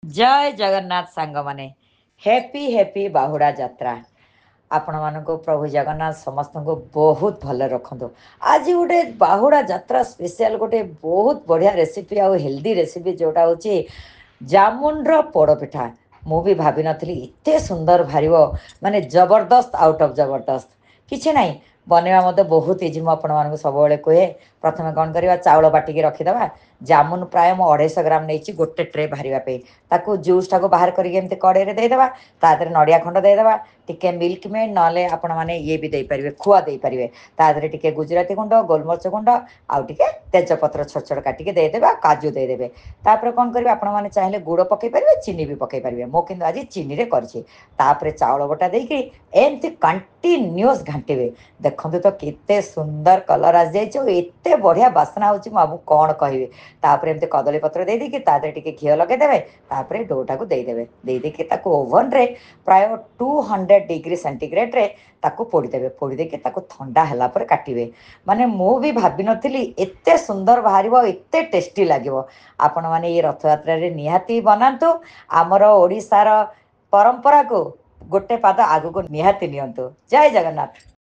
ଜୟ ଜଗନ୍ନାଥ ସାଙ୍ଗମାନେ, happy happy Bahuda Yatra. ଆପଣମାନଙ୍କୁ ପ୍ରଭୁ ଜଗନ୍ନାଥ ସମସ୍ତଙ୍କୁ ବହୁତ ଭଲରେ ରଖନ୍ତୁ। ଆଜି ଗୋଟେ ବାହୁଡ଼ା ଯାତ୍ରା ସ୍ପେଶିଆଲ ଗୋଟେ ବହୁତ ବଢ଼ିଆ ରେସିପି ଆଉ ହେଲ୍ଦି ରେସିପି, ଯେଉଁଟା ହେଉଛି ଜାମୁନର ପୋଡ଼ପିଠା। ମୁଁ ବି ଭାବିନଥିଲି ଏତେ ସୁନ୍ଦର ବାହାରିବ, ମାନେ ଜବରଦସ୍ତ ଆଉଟ୍ ଅଫ୍ ଜବରଦସ୍ତ। କିଛି ନାହିଁ, ବନେଇବା ମଧ୍ୟ ବହୁତ ଇଜି। ମୁଁ ଆପଣମାନଙ୍କୁ ସବୁବେଳେ କୁହେ, ପ୍ରଥମେ କ'ଣ କରିବା? ଚାଉଳ ବାଟିକି ରଖିଦେବା। ଜାମୁନ ପ୍ରାୟ ମୁଁ 250 ଗ୍ରାମ ନେଇଛି ଗୋଟେ ଟ୍ରେ ବାହାରିବା ପାଇଁ। ତାକୁ ଜୁସ୍ଟାକୁ ବାହାର କରିକି ଏମିତି କଡ଼େଇରେ ଦେଇଦେବା। ତା ଦେହରେ ନଡ଼ିଆ ଖଣ୍ଡ ଦେଇଦେବା, ଟିକେ ମିଲ୍କ ମେଡ୍, ନହେଲେ ଆପଣମାନେ ଇଏ ବି ଦେଇପାରିବେ, ଖୁଆ ଦେଇପାରିବେ। ତା ଦେହରେ ଟିକେ ଗୁଜୁରାତି ଗୁଣ୍ଡ, ଗୋଲମରିଚ ଗୁଣ୍ଡ ଆଉ ଟିକେ ତେଜପତ୍ର ଛୋଟ ଛୋଟ କାଟିକି ଦେଇଦେବେ ଆଉ କାଜୁ ଦେଇଦେବେ। ତାପରେ କ'ଣ କରିବେ? ଆପଣମାନେ ଚାହିଁଲେ ଗୁଡ଼ ପକାଇ ପାରିବେ, ଚିନି ବି ପକାଇ ପାରିବେ। ମୁଁ କିନ୍ତୁ ଆଜି ଚିନିରେ କରିଛି। ତାପରେ ଚାଉଳ ବଟା ଦେଇକି ଏମିତି କଣ୍ଟିନ୍ୟୁଅସ୍ ଘାଣ୍ଟିବେ। ଦେଖନ୍ତୁ ତ କେତେ ସୁନ୍ଦର କଲର୍ ଆସିଯାଇଛି ଆଉ ଏତେ ବଢ଼ିଆ ବାସ୍ନା ହେଉଛି, ମୁଁ ଆମକୁ କ'ଣ କହିବି। ତାପରେ ଏମିତି କଦଳୀ ପତ୍ର ଦେଇଦେଇକି ତା ଦେହରେ ଟିକେ ଘିଅ ଲଗେଇଦେବେ। ତାପରେ ଡୋଟାକୁ ଦେଇଦେବେ। ଦେଇଦେଇକି ତାକୁ ଓଭନରେ ପ୍ରାୟ 200 ଡିଗ୍ରୀ ସେଣ୍ଟିଗ୍ରେଡ଼ରେ ତାକୁ ପୋଡ଼ିଦେବେ। ପୋଡ଼ି ଦେଇକି ତାକୁ ଥଣ୍ଡା ହେଲା ପରେ କାଟିବେ। ମାନେ ମୁଁ ବି ଭାବିନଥିଲି ଏତେ ସୁନ୍ଦର ବାହାରିବ, ଏତେ ଟେଷ୍ଟି ଲାଗିବ। ଆପଣମାନେ ଏଇ ରଥଯାତ୍ରାରେ ନିହାତି ବନାନ୍ତୁ। ଆମର ଓଡ଼ିଶାର ପରମ୍ପରାକୁ ଗୋଟେ ପାଦ ଆଗକୁ ନିହାତି ନିଅନ୍ତୁ। ଜୟ ଜଗନ୍ନାଥ।